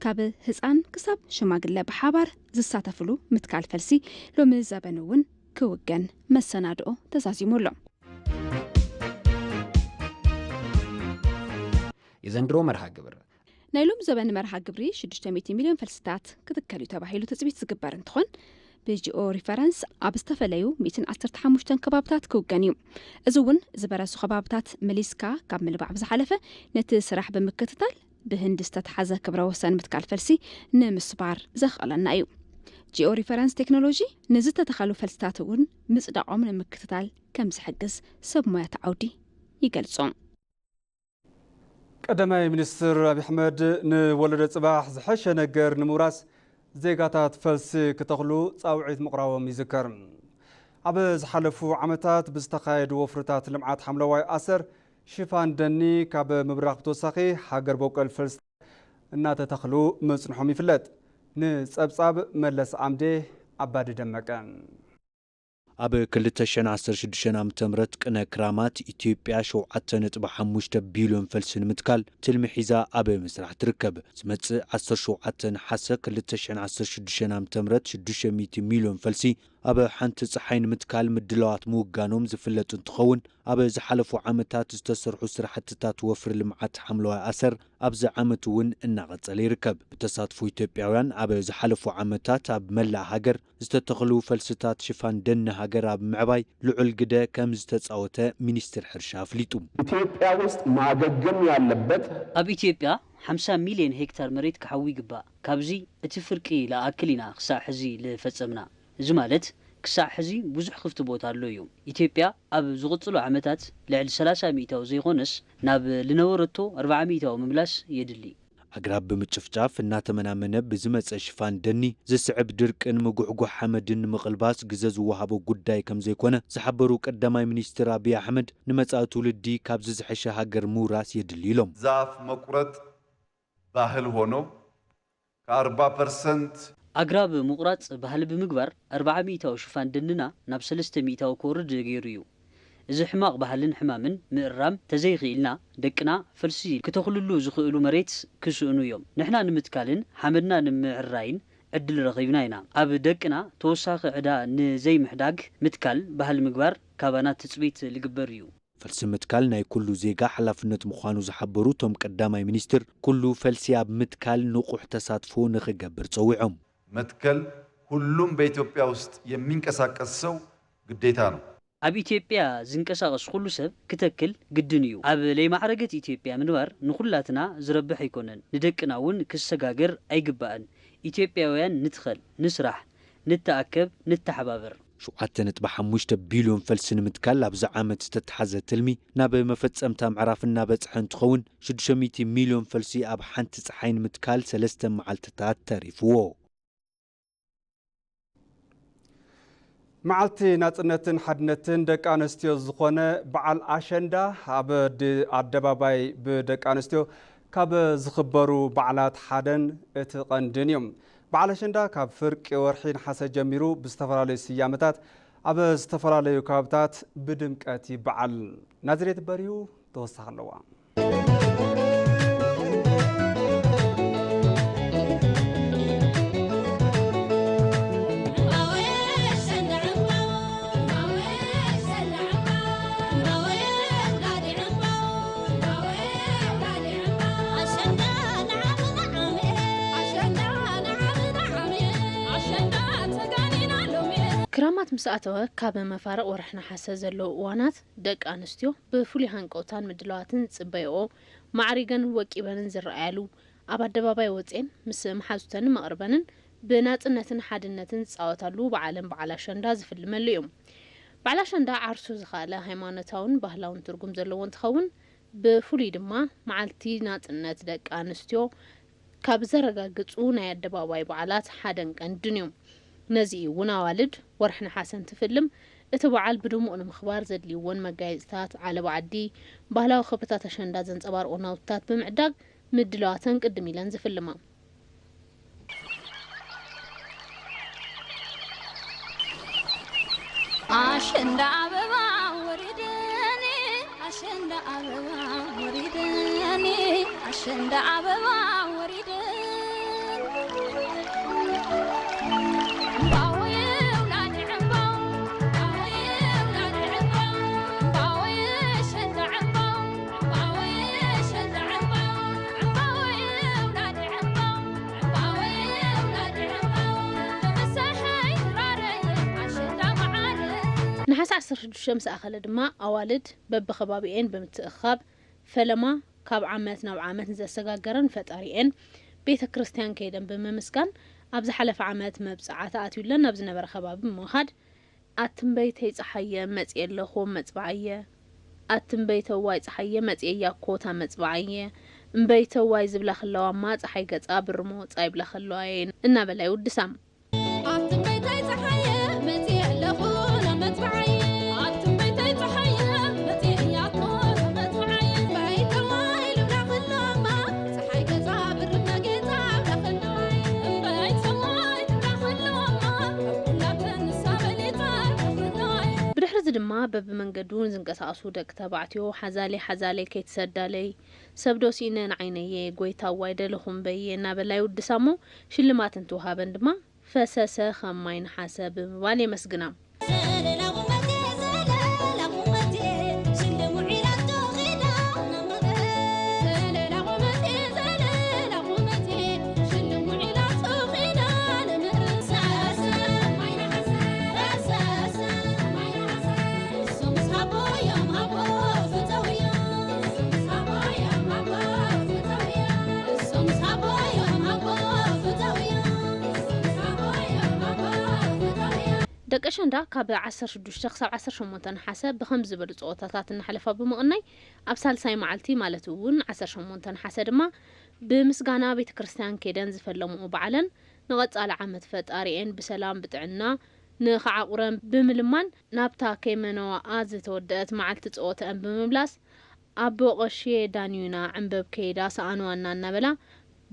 ካብ ህፃን ክሳብ ሽማግለ ብሓባር ዝሳተፍሉ ምትካል ፈልሲ ሎሚ ዘበን እውን ክውገን መሰናድኦ ተዛዚሙ ኣሎ። የዘንድሮ መርሃ ግብር ናይ ሎም ዘበን መርሃ ግብሪ ሽዱሽተ ሚእቲ ሚልዮን ፈልስታት ክትከል እዩ ተባሂሉ ትፅቢት ዝግበር እንትኾን ብጂኦ ሪፈረንስ ኣብ ዝተፈለዩ ሚእትን ዓሰርተ ሓሙሽተን ከባብታት ክውገን እዩ። እዚ እውን ዝበረሱ ከባብታት መሊስካ ካብ ምልባዕ ብዝሓለፈ፣ ነቲ ስራሕ ብምክትታል ብህንዲ ዝተተሓዘ ክብረ ወሰን ምትካል ፈልሲ ንምስባር ዘኽእለና እዩ። ጂኦ ሪፈረንስ ቴክኖሎጂ ንዝተተኸሉ ፈልስታት እውን ምጽዳቖም ንምክትታል ከም ዝሕግዝ ሰብ ሞያት ዓውዲ ይገልጹ። ቀዳማይ ሚኒስትር ኣብይ ኣሕመድ፣ ንወለዶ ጽባሕ ዝሐሸ ነገር ንምውራስ ዜጋታት ፈልሲ ክተኽሉ ጻውዒት ምቕራቦም ይዝከር። ኣብ ዝሓለፉ ዓመታት ብዝተኻየዱ ወፍርታት ልምዓት ሓምለዋይ ኣሰር ሽፋን ደኒ ካብ ምብራኽ ብተወሳኺ ሃገር በቆል ፈልሲ እናተተኽሉ ምጽንሖም ይፍለጥ። ንጸብጻብ መለስ ዓምዴ ኣባዲ ደመቀ። ኣብ ክልተ ሽሕን ዓሰርተ ሽዱሽተን ዓመተ ምህረት ቅነ ክራማት ኢትዮጵያ ሸውዓተ ነጥቢ ሓሙሽተ ቢልዮን ፈልሲ ንምትካል ትልሚ ሒዛ ኣብ ምስራሕ ትርከብ። ዝመጽእ ዓሰርተ ሸውዓተ ነሓሰ ክልተ ሽሕን ዓሰርተ ሽዱሽተን ዓመተ ምህረት ሽዱሽተ ሚእቲ ሚልዮን ፈልሲ ኣብ ሓንቲ ጸሓይ ንምትካል ምድላዋት ምውጋኖም ዝፍለጥ እንትኸውን፣ ኣብ ዝሓለፉ ዓመታት ዝተሰርሑ ስራሕትታት ወፍሪ ልምዓት ሓምለዋይ ኣሰር ኣብዚ ዓመት እውን እናቐጸለ ይርከብ። ብተሳትፎ ኢትዮጵያውያን ኣብ ዝሓለፉ ዓመታት ኣብ መላእ ሃገር ዝተተኽሉ ፈልስታት ሽፋን ደን ሃገር ኣብ ምዕባይ ልዑል ግደ ከም ዝተጻወተ ሚኒስትር ሕርሻ ኣፍሊጡ። ኢትዮጵያ ውስጥ ማገገም ያለበት ኣብ ኢትዮጵያ ሓምሳ ሚልዮን ሄክታር መሬት ክሓዊ ይግባእ። ካብዚ እቲ ፍርቂ ለኣክል ኢና ክሳዕ ሕዚ ልፈጸምና። እዚ ማለት ክሳዕ ሕዚ ብዙሕ ክፍቲ ቦታ ኣሎ እዩ። ኢትዮጵያ ኣብ ዝቕጽሉ ዓመታት ልዕሊ ሰላሳ ሚእታዊ ዘይኮነስ ናብ ልነበረቶ ኣርብዓ ሚእታዊ ምምላስ የድሊ። ኣግራብ ብምጭፍጫፍ እናተመናመነ ብዝመጸ ሽፋን ደኒ ዝስዕብ ድርቅን ምጉሕጓሕ ሓመድን ንምቕልባስ ግዘ ዝወሃቦ ጉዳይ ከም ዘይኮነ ዝሓበሩ ቀዳማይ ሚኒስትር ኣብይ ኣሕመድ፣ ንመጻኢ ትውልዲ ካብዚ ዝሐሸ ሃገር ምውራስ የድሊ ኢሎም። ዛፍ መቁረጥ ባህል ሆኖ ከኣርባ ፐርሰንት ኣግራብ ምቑራጽ ባህሊ ብምግባር ኣርብዓ ሚእታዊ ሽፋን ደንና ናብ ሰለስተ ሚእታዊ ክወርድ ገይሩ እዩ። እዚ ሕማቕ ባህልን ሕማምን ምእራም ተዘይኽኢልና ደቅና ፈልሲ ክተኽልሉ ዝኽእሉ መሬት ክስእኑ እዮም። ንሕና ንምትካልን ሓመድና ንምዕራይን ዕድል ረኺብና ኢና። ኣብ ደቅና ተወሳኺ ዕዳ ንዘይምሕዳግ ምትካል ባህሊ ምግባር ካባና ትጽቢት ልግበር እዩ። ፈልሲ ምትካል ናይ ኩሉ ዜጋ ሓላፍነት ምዃኑ ዝሓበሩ እቶም ቀዳማይ ሚኒስትር፣ ኩሉ ፈልሲ ኣብ ምትካል ንቑሕ ተሳትፎ ንኽገብር ጸዊዖም። መትከል ሁሉም በኢትዮጵያ ውስጥ የሚንቀሳቀስ ሰው ግዴታ ነው። ኣብ ኢትዮጵያ ዝንቀሳቐስ ኩሉ ሰብ ክተክል ግድን እዩ። ኣብ ለይማዕረገት ኢትዮጵያ ምንባር ንኹላትና ዝረብሕ ኣይኮነን፣ ንደቅና እውን ክሰጋገር ኣይግባእን። ኢትዮጵያውያን ንትኸል፣ ንስራሕ፣ ንተኣከብ፣ ንተሓባበር። ሸውዓተ ነጥቢ ሓሙሽተ ቢልዮን ፈልሲ ንምትካል ኣብዚ ዓመት ዝተተሓዘ ትልሚ ናብ መፈጸምታ ምዕራፍ እናበጽሐ እንትኸውን፣ ሽዱሽተ ሚእቲ ሚልዮን ፈልሲ ኣብ ሓንቲ ጸሓይ ንምትካል ሰለስተ መዓልትታት ተሪፍዎ። መዓልቲ ናጽነትን ሓድነትን ደቂ ኣንስትዮ ዝኾነ በዓል ኣሸንዳ ኣብ ኣደ-፣ ኣደባባይ ብደቂ ኣንስትዮ ካብ ዝኽበሩ በዓላት ሓደን እቲ ቀንድን እዩ። በዓል ኣሸንዳ ካብ ፍርቂ ወርሒ ነሓሰ ጀሚሩ ብዝተፈላለዩ ስያመታት ኣብ ዝተፈላለዩ ከባብታት ብድምቀት ይበዓል። ናዝሬት በሪሁ ተወሳኺ ኣለዋ። ክራማት ምስ ኣተወ፣ ካብ መፋርቕ ወርሒ ነሓሰ ዘለዉ እዋናት ደቂ ኣንስትዮ ብፍሉይ ሃንቀውታን ምድላዋትን ዝጽበይኦ፣ ማዕሪገን ወቂበንን ዝረኣያሉ፣ ኣብ ኣደባባይ ወጺኤን ምስ መሓዙተን መቕርበንን ብናጽነትን ሓድነትን ዝጻወታሉ በዓለን በዓል ኣሸንዳ ዝፍልመሉ እዩ። በዓል ኣሸንዳ ዓርሱ ዝኸኣለ ሃይማኖታውን ባህላውን ትርጉም ዘለዎ እንትኸውን፣ ብፍሉይ ድማ መዓልቲ ናጽነት ደቂ ኣንስትዮ ካብ ዘረጋግጹ ናይ ኣደባባይ በዓላት ሓደን ቀንድን እዩ። ነዚ እዩ እውን ኣዋልድ ወርሒ ነሓሰ እንትፍልም፣ እቲ በዓል ብድሙቕ ንምኽባር ዘድልይወን መጋየጽታት፣ ዓለባ ዓዲ፣ ባህላዊ ክብርታት ኣሸንዳ ዘንጸባርቑ ናውትታት ብምዕዳግ ምድላዋተን ቅድም ኢለን ዝፍልማ። ኣሸንዳ ኣበባ ወሪደኒ፣ ኣሸንዳ ኣበባ ወሪደኒ፣ ኣሸንዳ ኣበባ ወሪደኒ። እምባወየ ውላድ ዕምባው፣ እምባወየ ውላድ ዕምባው፣ እምባወየ ኣሸንዳ ዕምባው፣ እምባወየ ኣሸንዳ ዕምባው፣ እምባወየ ውላድ ዕምባው። እምባወየ ውላድ ዕምባው፣ ተመሳሓይ ክራር ነሓሰ ዓሰርተ ሽዱሽተ ምስ ኣኸለ ድማ ኣዋልድ በብኸባቢኤን ብምትእኻብ ፈለማ ካብ ዓመት ናብ ዓመት ንዘሰጋገረን ፈጣሪኤን ቤተ ክርስቲያን ከይደን ብምምስጋን ኣብ ዝሓለፈ ዓመት መብጽዓ ተኣትዩለን ናብ ዝነበረ ከባቢ ብምኻድ ኣትምበይተይ ጸሓየ መጽየ ኣለኹ መጽብዓየ ኣትምበይተዋይ ጸሓየ መጽየያ ኮታ መጽብዓየ እምበይተዋይ ዝብላ ከለዋማ ጸሓይ ገጻ ብርሞ ጻ ይብላ ከለዋየ እናበላ ይውድሳም። ኣትምበይተይ ጸሓየ መጽየ ኣለኹ ናብ መጽብዓየ ኣትምበይተይ ጸሓየ መጽየያ ኮታ መጽብዓየ እምበይተዋይ ልብላ ከለዋማ ጸሓይ ገጻ ብርሞ ጌጻ ብላ ከለዋየ እምበይተዋይ ትብላ ከለዋማ ብድሕርዚ ድማ በብመንገዱ ንዝንቀሳቐሱ ደቂ ተባዕትዮ ሓዛለይ ሓዛለይ ከይትሰዳለይ ሰብ ዶ ስኢነ ንዓይነየ ጎይታ ዋይ ደለኹ እምበየ እናበላ ይውድሳ እሞ ሽልማት እንትወሃበን ድማ ፈሰሰ ከም ማይ ነሓሰ ብምባል የመስግና። ደቂ ኣሸንዳ ካብ ዓሰርተ ሽዱሽተ ክሳብ ዓሰርተ ሸሞንተ ነሓሰ ብኸም ዝበሉ ፀወታታት እናሕለፋ ብምቕናይ ኣብ ሳልሳይ መዓልቲ ማለት እውን ዓሰርተ ሸሞንተ ነሓሰ ድማ ብምስጋና ቤተ ክርስቲያን ከይደን ዝፈለምኦ በዓለን ንቐጻሊ ዓመት ፈጣሪኤን ብሰላም ብጥዕና ንኸዓቑረን ብምልማን ናብታ ከይመነዋኣ ዝተወደአት መዓልቲ ጸወተአን ብምምላስ ኣቦ ቀሽየ ዳንዩና ዕንበብ ከይዳ ሰኣንዋና እናበላ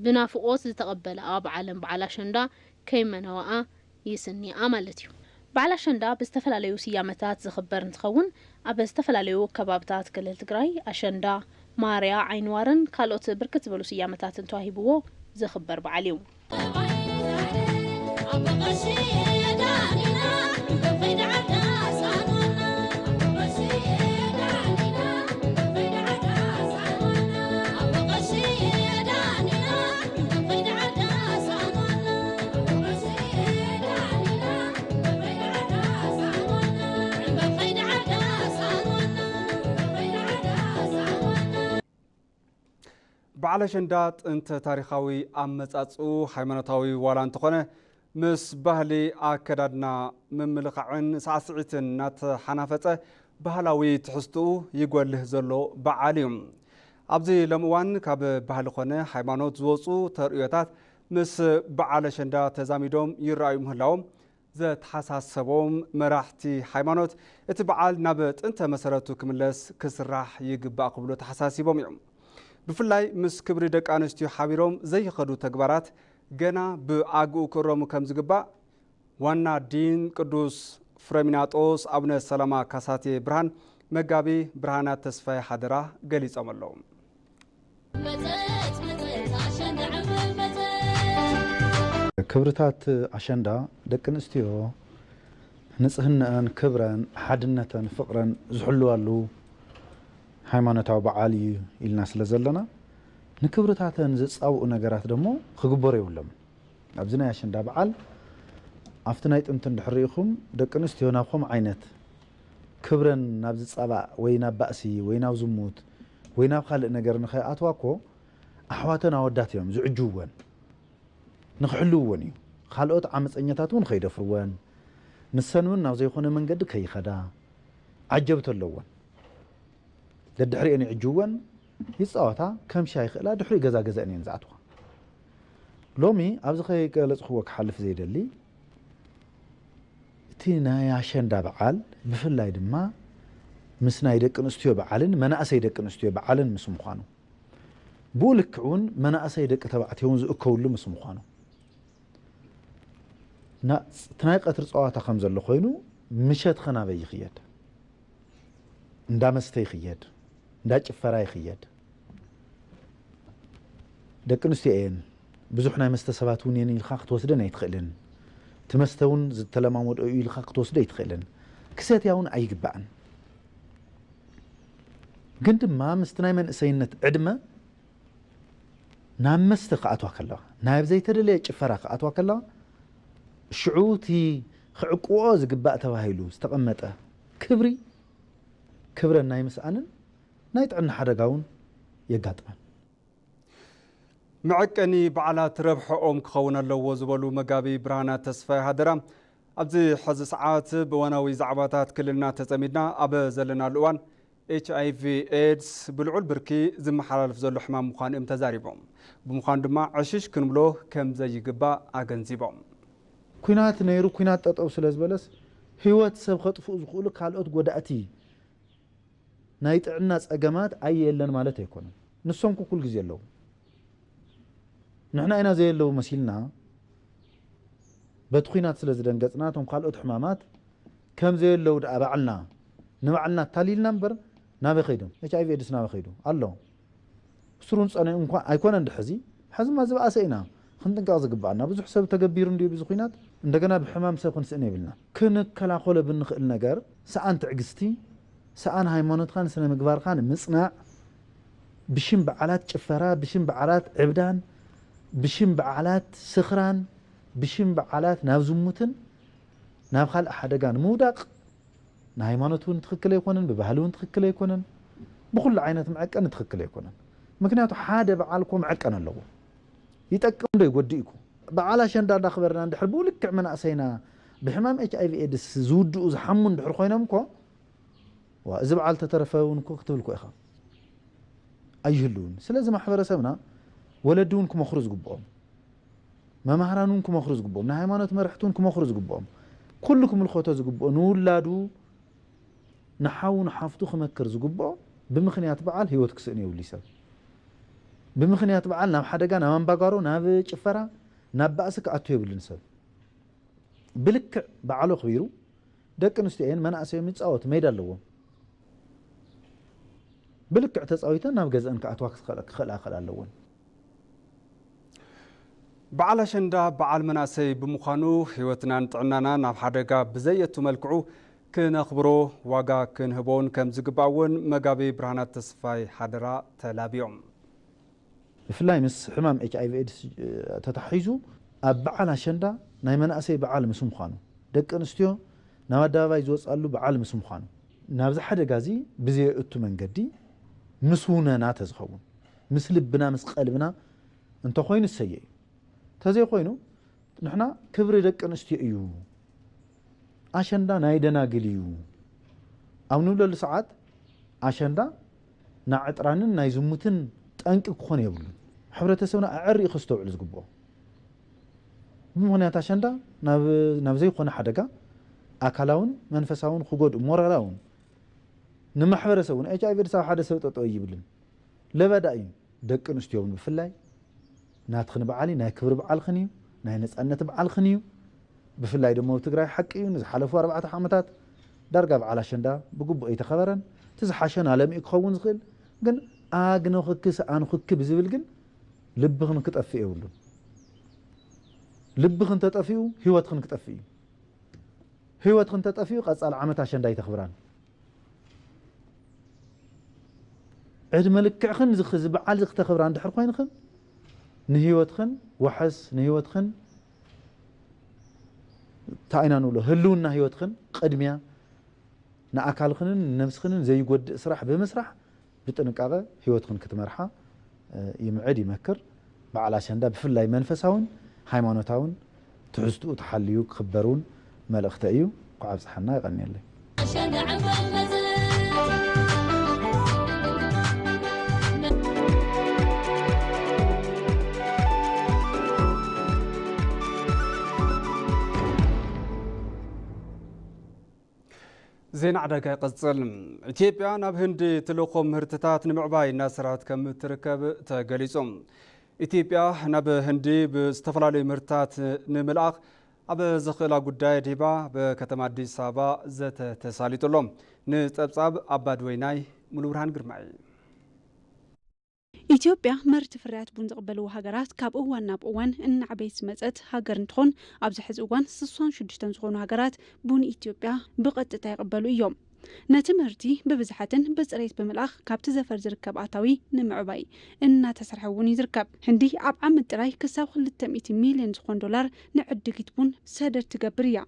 ብናፍቖት ዝተቐበለኣ በዓለን በዓል ኣሸንዳ ከይመነዋኣ ይስኒኣ ማለት እዩ። በዓል ኣሸንዳ ብዝተፈላለዩ ስያመታት ዝኽበር እንትኸውን ኣብ ዝተፈላለዩ ከባብታት ክልል ትግራይ ኣሸንዳ፣ ማርያ፣ ዓይንዋርን ካልኦት ብርክት ዝበሉ ስያመታትን ተዋሂብዎ ዝኽበር በዓል እዩ። በዓል ኣሸንዳ ጥንተ ታሪኻዊ ኣመጻጽኡ ሃይማኖታዊ ዋላ እንተኾነ፣ ምስ ባህሊ ኣከዳድና፣ ምምልኻዕን ሳዕስዒትን እናተሓናፈጸ ባህላዊ ትሕዝትኡ ይጎልህ ዘሎ በዓል እዩ። ኣብዚ ሎም እዋን ካብ ባህሊ ኾነ ሃይማኖት ዝወጹ ተርእዮታት ምስ በዓል ኣሸንዳ ተዛሚዶም ይረኣዩ ምህላዎም ዘተሓሳሰቦም መራሕቲ ሃይማኖት፣ እቲ በዓል ናብ ጥንተ መሰረቱ ክምለስ ክስራሕ ይግባእ ክብሉ ተሓሳሲቦም እዮም። ብፍላይ ምስ ክብሪ ደቂ ኣንስትዮ ሓቢሮም ዘይኸዱ ተግባራት ገና ብኣግኡ ክእረሙ ከም ዝግባእ ዋና ዲን ቅዱስ ፍረሚናጦስ ኣቡነ ሰላማ ካሳቴ ብርሃን መጋቢ ብርሃናት ተስፋይ ሓደራ ገሊጾም ኣለዉ። ክብርታት ኣሸንዳ ደቂ ኣንስትዮ ንጽህንአን፣ ክብረን፣ ሓድነተን፣ ፍቕረን ዝሕልዋሉ ሃይማኖታዊ በዓል እዩ ኢልና ስለ ዘለና ንክብርታተን ዝጻብኡ ነገራት ደሞ ክግበሩ የብሎምን። ኣብዚ ናይ ኣሸንዳ በዓል ኣብቲ ናይ ጥንቲ እንድሕር ርኢኹም ደቂ ኣንስትዮ ናብ ከምኡ ዓይነት ክብረን ናብ ዝጻባእ ወይ ናብ ባእሲ ወይ ናብ ዝሙት ወይ ናብ ካልእ ነገር ንኸይኣትዋ እኮ ኣሕዋተን ኣወዳት እዮም ዝዕጅብወን፣ ንኽሕልውወን እዩ። ካልኦት ዓመጸኛታት እውን ከይደፍርወን፣ ንሰን እውን ናብ ዘይኮነ መንገዲ ከይኸዳ ዓጀብቲ ኣለወን። ደድሕሪኤን ይዕጅብወን፣ ይጻወታ፣ ከምሻ ይኽእላ፣ ድሕሪኡ ገዛ ገዘአን እየን ዝኣትዋ። ሎሚ ኣብዚ ከይገለጽኽዎ ክሓልፍ ዘይደሊ፣ እቲ ናይ ኣሸንዳ በዓል ብፍላይ ድማ ምስ ናይ ደቂ ኣንስትዮ በዓልን መናእሰይ ደቂ ኣንስትዮ በዓልን ምስ ምዃኑ፣ ብኡ ልክዕ እውን መናእሰይ ደቂ ተባዕትዮ እውን ዝእከብሉ ምስ ምዃኑ፣ እቲ ናይ ቀትሪ ጸዋታ ከም ዘሎ ኮይኑ፣ ምሸት ኸ ናበይ ይኽየድ? እንዳ መስተ ይኽየድ፣ እንዳ ጭፈራ ይኽየድ። ደቂ ኣንስትዮ እየን፣ ብዙሕ ናይ መስተ ሰባት እውን እየን ኢልካ ክትወስደን ኣይትኽእልን። እቲ መስተ እውን ዝተለማመድኦ እዩ ኢልካ ክትወስዶ ኣይትኽእልን። ክሰትያ እውን ኣይግባእን። ግን ድማ ምስቲ ናይ መንእሰይነት ዕድመ ናብ መስተ ክኣትዋ ከለዋ፣ ናብ ዘይተደለየ ጭፈራ ክኣትዋ ከለዋ፣ ሽዑ እቲ ክዕቅብኦ ዝግባእ ተባሂሉ ዝተቐመጠ ክብሪ ክብረን ናይ ምስኣንን ናይ ጥዕና ሓደጋ እውን የጋጥመን። መዐቀኒ በዓላት ረብሐኦም ክኸውን ኣለዎ ዝበሉ መጋቢ ብርሃና ተስፋይ ሃደራ፣ ኣብዚ ሕዚ ሰዓት ብእዋናዊ ዛዕባታት ክልልና ተጸሚድና ኣብ ዘለናሉ እዋን ኤች ኣይ ቪ ኤድስ ብልዑል ብርኪ ዝመሓላለፍ ዘሎ ሕማም ምዃኑ እዮም ተዛሪቦም። ብምዃኑ ድማ ዕሽሽ ክንብሎ ከም ዘይግባእ ኣገንዚቦም። ኩናት ነይሩ፣ ኩናት ጠጠው ስለ ዝበለስ ህይወት ሰብ ከጥፍኡ ዝኽእሉ ካልኦት ጎዳእቲ ናይ ጥዕና ጸገማት ኣየለን ማለት ኣይኮነን። ንሶም ኩኩል ግዜ ኣለዉ። ንሕና ኢና ዘየለዉ መሲልና በቲ ኩናት ስለ ዝደንገጽና እቶም ካልኦት ሕማማት ከም ዘየለዉ ደኣ ባዕልና ንባዕልና ኣታሊልና እምበር ናበይ ከይዶም? ኤች ኣይ ቪ ኤድስ ናበይ ከይዱ ኣሎ? ስሩን ጸኒዑ እንኳ ኣይኮነን ድሕዚ፣ ሕዝማ ዝበኣሰ ኢና ክንጥንቀቕ ዝግባኣና። ብዙሕ ሰብ ተገቢሩ እንድዩ ብዚ ኩናት፣ እንደገና ብሕማም ሰብ ክንስእን የብልና። ክንከላኸሎ ብንኽእል ነገር ሰኣን ትዕግስቲ፣ ሰኣን ሃይማኖትካን ስነ ምግባርካን ምጽናዕ፣ ብሽም በዓላት ጭፈራ፣ ብሽም በዓላት ዕብዳን፣ ብሽም በዓላት ስኽራን፣ ብሽም በዓላት ናብ ዝሙትን ናብ ካልእ ሓደጋን ምውዳቕ ንሃይማኖት እውን ትኽክል ኣይኮነን፣ ብባህሊ እውን ትኽክል ኣይኮነን፣ ብኹሉ ዓይነት መዐቀኒ ትኽክል ኣይኮነን። ምክንያቱ ሓደ በዓል እኮ መዐቀኒ ኣለዎ። ይጠቅም ዶ ይጎድእ እኮ። በዓል ኣሸንዳ እንዳኽበርና እንድሕር ብኡ ልክዕ መናእሰይና ብሕማም ኤች ኣይ ቪ ኤድስ ዝውድኡ ዝሓሙ እንድሕር ኮይኖም እኮ ዋ፣ እዚ በዓል ተተረፈ እውን እኮ ክትብል እኮ ኢኻ። ኣይህልውን። ስለዚ ማሕበረሰብና ወለዲ እውን ክመኽሩ ዝግብኦም፣ መማህራን እውን ክመኽሩ ዝግብኦም፣ ናይ ሃይማኖት መርሕቲ እውን ክመኽሩ ዝግብኦም፣ ኩሉ ክምልከቶ ዝግብኦ፣ ንውላዱ ንሓው ንሓፍቱ ክመክር ዝግብኦ፣ ብምኽንያት በዓል ህይወት ክስእን የብሉ ሰብ። ብምኽንያት በዓል ናብ ሓደጋ፣ ናብ ኣምባጓሮ፣ ናብ ጭፈራ፣ ናብ ባእሲ ክኣቱ የብሉን ሰብ። ብልክዕ በዓሉ ኣኽቢሩ ደቂ ኣንስትዮ እየን መናእሰዮም ይጻወቱ፣ ሜዳ ኣለዎም። ብልክዕ ተጻዊተን ናብ ገዝአን ክኣትዋ ክኽእላ ክኽእላ ኣለወን። በዓል ኣሸንዳ በዓል መናእሰይ ብምዃኑ ህይወትናን ጥዕናና ናብ ሓደጋ ብዘየቱ መልክዑ ክነኽብሮ ዋጋ ክንህቦን ከም ዝግባእ እውን መጋቢ ብርሃናት ተስፋይ ሓደራ ተላቢዮም። ብፍላይ ምስ ሕማም ኤች ኣይ ቪ ኤድስ ተታሒዙ ኣብ በዓል ኣሸንዳ ናይ መናእሰይ በዓል ምስ ምዃኑ፣ ደቂ ኣንስትዮ ናብ ኣደባባይ ዝወፃሉ በዓል ምስ ምዃኑ፣ ናብዚ ሓደጋ እዚ ብዘየእቱ መንገዲ ምስ ውነና ተዝኸውን፣ ምስ ልብና ምስ ቀልብና እንተኾይኑ እሰየ እዩ። ተዘይኮይኑ ንሕና ክብሪ ደቂ ኣንስትዮ እዩ፣ ኣሸንዳ ናይ ደናግል እዩ ኣብ ንብለሉ ሰዓት ኣሸንዳ ናይ ዕጥራንን ናይ ዝሙትን ጠንቂ ክኾን የብሉን። ሕብረተሰብና ኣዐሪኡ ከስተውዕል ዝግብኦ። ብምኽንያት ኣሸንዳ ናብ ዘይኮነ ሓደጋ ኣካላውን መንፈሳውን ክጎድእ፣ ሞራላውን ንማሕበረሰብ እውን ኤች ኣይ ቪ ኤድስ ኣብ ሓደ ሰብ ጠጠው ይብልን ለበዳ እዩ። ደቂ ኣንስትዮ እውን ብፍላይ ናትኽን በዓል እዩ፣ ናይ ክብሪ በዓልኽን እዩ፣ ናይ ነፃነት በዓልኽን እዩ። ብፍላይ ድማ ኣብ ትግራይ ሓቂ እዩ ንዝሓለፉ ኣርባዕተ ዓመታት ዳርጋ በዓል ኣሸንዳ ብግቡእ ኣይተኸበረን። እቲ ዝሓሸ ናለምኢ ክኸውን ዝኽእል ግን ኣግነኽኪ ሰኣንኽኪ ብዝብል ግን ልብኽን ክጠፍእ የብሉን። ልብኽን ተጠፊኡ ህይወትኽን ክጠፍእ እዩ። ህይወትኽን ተጠፊኡ ቀፃሊ ዓመት ኣሸንዳ ኣይተኽብራን። ዕድመ ልክዕኽን እዚ በዓል እዚ ክተኽብራ እንድሕር ኮይንኽን ንህይወትኽን ዋሕስ ንህይወትኽን እንታይ ኢና ንብሎ ህልውና ህይወትኽን ቅድሚያ ንኣካልኽንን ንነብስኽንን ዘይጎድእ ስራሕ ብምስራሕ ብጥንቃቐ ህይወትኽን ክትመርሓ ይምዕድ ይመክር። በዓል ኣሸንዳ ብፍላይ መንፈሳውን ሃይማኖታውን ትሕዝትኡ ተሓልዩ ክኽበር እውን መልእኽተ እዩ። እንኳዕ ኣብፀሐና። የቐንየለይ። ዜና ዕዳጋ ይቐጽል። ኢትዮጵያ ናብ ህንዲ ትልእኮ ምህርትታት ንምዕባይ እናሰራት ከም እትርከብ ተገሊጹ። ኢትዮጵያ ናብ ህንዲ ብዝተፈላለዩ ምህርትታት ንምልኣኽ ኣብ ዘኽእላ ጉዳይ ኣድሂባ ብከተማ ኣዲስ ኣበባ ዘተ ተሳሊጡ ኣሎ። ንጸብጻብ ኣባድወይናይ ሙሉብርሃን ግርማይ። ኢትዮጵያ ምህርቲ ፍርያት ቡን ዝቕበልዎ ሃገራት ካብ እዋን ናብ እዋን እናዕበየት ዝመፀት ሃገር እንትኾን ኣብዚ ሕዚ እዋን ስሳን ሽዱሽተን ዝኾኑ ሃገራት ቡን ኢትዮጵያ ብቐጥታ ይቕበሉ እዮም። ነቲ ምህርቲ ብብዝሓትን ብፅሬት ብምልኣኽ ካብቲ ዘፈር ዝርከብ ኣታዊ ንምዕባይ እናተሰርሐ እውን እዩ ዝርከብ። ህንዲ ኣብ ዓመት ጥራይ ክሳብ ክልተ ሚእቲ ሚልዮን ዝኾን ዶላር ንዕድጊት ቡን ሰደድ ትገብር እያ።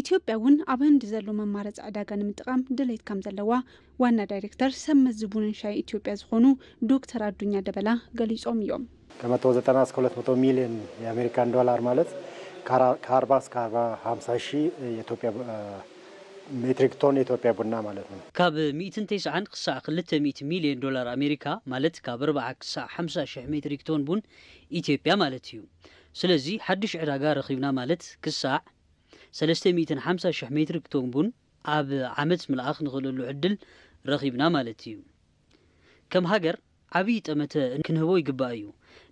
ኢትዮጵያ እውን ኣብ ህንዲ ዘሎ መማረፂ ዕዳጋ ንምጥቃም ድሌት ከም ዘለዋ ዋና ዳይሬክተር ሰብ መዚ ቡንን ሻሂ ኢትዮጵያ ዝኾኑ ዶክተር ኣዱኛ ደበላ ገሊጾም እዮም። ከመቶ ዘጠና እስከ ሁለት መቶ ሚልዮን የኣሜሪካን ዶላር ማለት ከአርባ እስከ አርባ ሀምሳ ሺህ የኢትዮጵያ ሜትሪክ ቶን የኢትዮጵያ ቡና ማለት ነው። ካብ ሚእትን ተስዓን ክሳዕ ክልተ ሚእቲ ሚልዮን ዶላር ኣሜሪካ ማለት ካብ ኣርብዓ ክሳዕ ሓምሳ ሽሕ ሜትሪክ ቶን ቡን ኢትዮጵያ ማለት እዩ። ስለዚ ሓድሽ ዕዳጋ ረኺብና ማለት ክሳዕ ሰለስተ ሚእትን ሓምሳ ሽሕ ሜትሪክ ቶን ቡን ኣብ ዓመት ምልኣኽ ንኽእለሉ ዕድል ረኺብና ማለት እዩ። ከም ሃገር ዓብዪ ጠመተ ክንህቦ ይግባእ እዩ።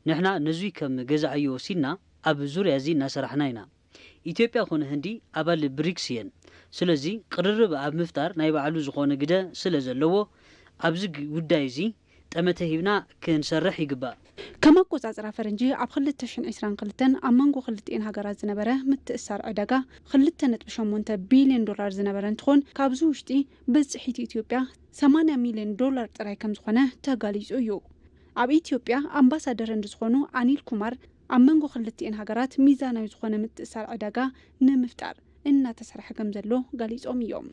ንሕና ነዙይ ከም ገዛኣዮ ወሲድና ኣብ ዙርያ እዚ እናሰራሕና ኢና። ኢትዮጵያ ኮነ ህንዲ ኣባል ብሪክስ እየን። ስለዚ ቅርርብ ኣብ ምፍጣር ናይ ባዕሉ ዝኾነ ግደ ስለ ዘለዎ ኣብዚ ጉዳይ እዚ ጠመተ ሂብና ክንሰርሕ ይግባእ። ከም ኣቆፃፅራ ፈረንጂ ኣብ ክልተ ሽሕን ዕስራን ክልተን ኣብ መንጎ ክልቲኤን ሃገራት ዝነበረ ምትእስሳር ዕዳጋ ክልተ ነጥቢ ሸሞንተ ቢልዮን ዶላር ዝነበረ እንትኾን ካብዚ ውሽጢ ብፅሒት ኢትዮጵያ ሰማንያ ሚልዮን ዶላር ጥራይ ከምዝኾነ ተጋሊፁ እዩ። ኣብ ኢትዮጵያ ኣምባሳደር ህንዲ ዝኾኑ ኣኒል ኩማር ኣብ መንጎ ክልቲኤን ሃገራት ሚዛናዊ ዝኾነ ምትእስሳር ዕዳጋ ንምፍጣር እናተሰርሐ ከምዘሎ ገሊፆም እዮም።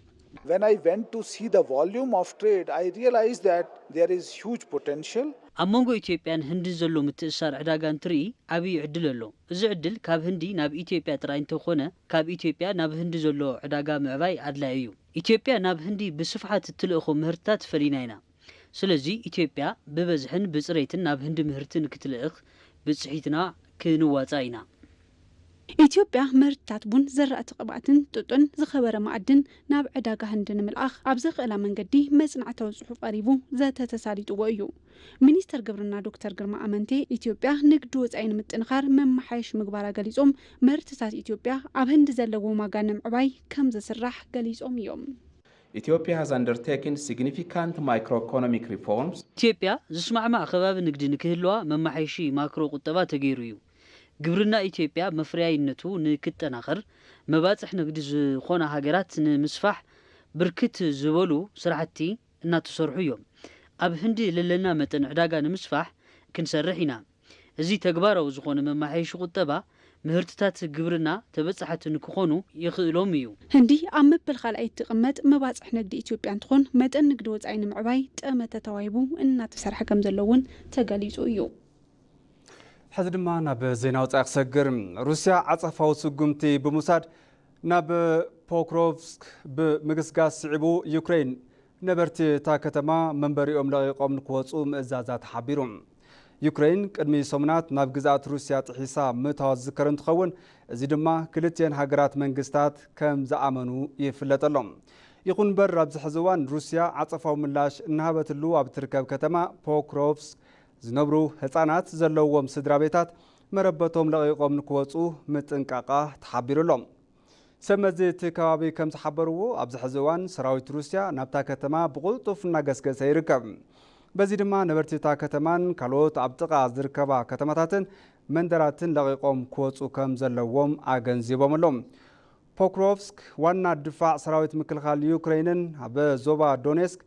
When I went to see the volume of trade, I realized that there is huge potential. ኣብ መንጎ ኢትዮጵያን ህንድን ዘሎ ምትእስሳር ዕዳጋ እንትርኢ ዓብዪ ዕድል ኣሎ። እዚ ዕድል ካብ ህንዲ ናብ ኢትዮጵያ ጥራይ እንተኾነ ካብ ኢትዮጵያ ናብ ህንዲ ዘሎ ዕዳጋ ምዕባይ ኣድላዪ እዩ። ኢትዮጵያ ናብ ህንዲ ብስፍሓት እትልእኾ ምህርትታት ፈሊና ኢና። ስለዚ ኢትዮጵያ ብበዝሕን ብፅሬትን ናብ ህንዲ ምህርቲ ንክትልእኽ ብፅሒትና ክንዋፃእ ኢና። ኢትዮጵያ ምህርትታት ቡን፣ ዘራእቲ ቅብኣትን ጡጥን ዝኸበረ ማዕድን ናብ ዕዳጋ ህንዲ ንምልኣኽ ኣብ ዘኽእላ መንገዲ መፅናዕታዊ ፅሑፍ ቀሪቡ ዘተ ተሳሊጥዎ እዩ። ሚኒስተር ግብርና ዶክተር ግርማ ኣመንቴ ኢትዮጵያ ንግዲ ወፃኢ ንምጥንኻር መመሓየሺ ምግባራ ገሊፆም፣ ምህርትታት ኢትዮጵያ ኣብ ህንዲ ዘለዎም ዋጋ ንምዕባይ ከምዝስራሕ ገሊፆም እዮም። Ethiopia has undertaken significant microeconomic reforms. ኢትዮጵያ ዝስማዕማዕ ከባቢ ንግዲ ንክህልዋ መመሓየሺ ማክሮ ቁጠባ ተገይሩ እዩ። ግብርና ኢትዮጵያ መፍረያይነቱ ንክጠናኸር፣ መባፅሕ ንግዲ ዝኾና ሃገራት ንምስፋሕ ብርክት ዝበሉ ስራሕቲ እናተሰርሑ እዮም። ኣብ ህንዲ ለለና መጠን ዕዳጋ ንምስፋሕ ክንሰርሕ ኢና። እዚ ተግባራዊ ዝኾነ መመሓየሺ ቁጠባ ምህርትታት ግብርና ተበፃሓቲ ንክኾኑ የኽእሎም እዩ። ህንዲ ኣብ መበል ካልኣይ እትቕመጥ መባፅሕ ንግዲ ኢትዮጵያ እንትኾን መጠን ንግዲ ወፃኢ ንምዕባይ ጠመተ ተዋሂቡ እናተሰርሐ ከምዘሎ እውን ተገሊፁ እዩ። ሕዚ ድማ ናብ ዜና ወፃኢ ክሰግር። ሩስያ ዓፀፋዊ ስጉምቲ ብምውሳድ ናብ ፖክሮቭስክ ብምግስጋስ ስዒቡ ዩክሬን ነበርቲ እታ ከተማ መንበሪኦም ለቒቖም ንክወፁ ምእዛዛ ተሓቢሩ። ዩክሬን ቅድሚ ሰሙናት ናብ ግዝኣት ሩስያ ጥሒሳ ምእታዋ ዝዝከር እንትኸውን እዚ ድማ ክልቲኤን ሃገራት መንግስታት ከም ዝኣመኑ ይፍለጥ ኣሎ። ይኹን እምበር ኣብዚ ሕዚ እዋን ሩስያ ዓፀፋዊ ምላሽ እናሃበትሉ ኣብ እትርከብ ከተማ ፖክሮቭስክ ዝነብሩ ህፃናት ዘለውዎም ስድራ ቤታት መረበቶም ለቒቖም ንክወፁ ምጥንቃቓ ተሓቢሩ ኣሎ። ሰብ መዚ እቲ ከባቢ ከም ዝሓበርዎ ኣብዚ ሕዚ እዋን ሰራዊት ሩስያ ናብታ ከተማ ብቕልጡፍ እናገስገሰ ይርከብ። በዚ ድማ ነበርቲ እታ ከተማን ካልኦት ኣብ ጥቓ ዝርከባ ከተማታትን መንደራትን ለቒቖም ክወፁ ከም ዘለዎም ኣገንዚቦም ኣለዉ። ፖክሮቭስክ ዋና ድፋዕ ሰራዊት ምክልኻል ዩክሬንን ኣብ ዞባ ዶኔስክ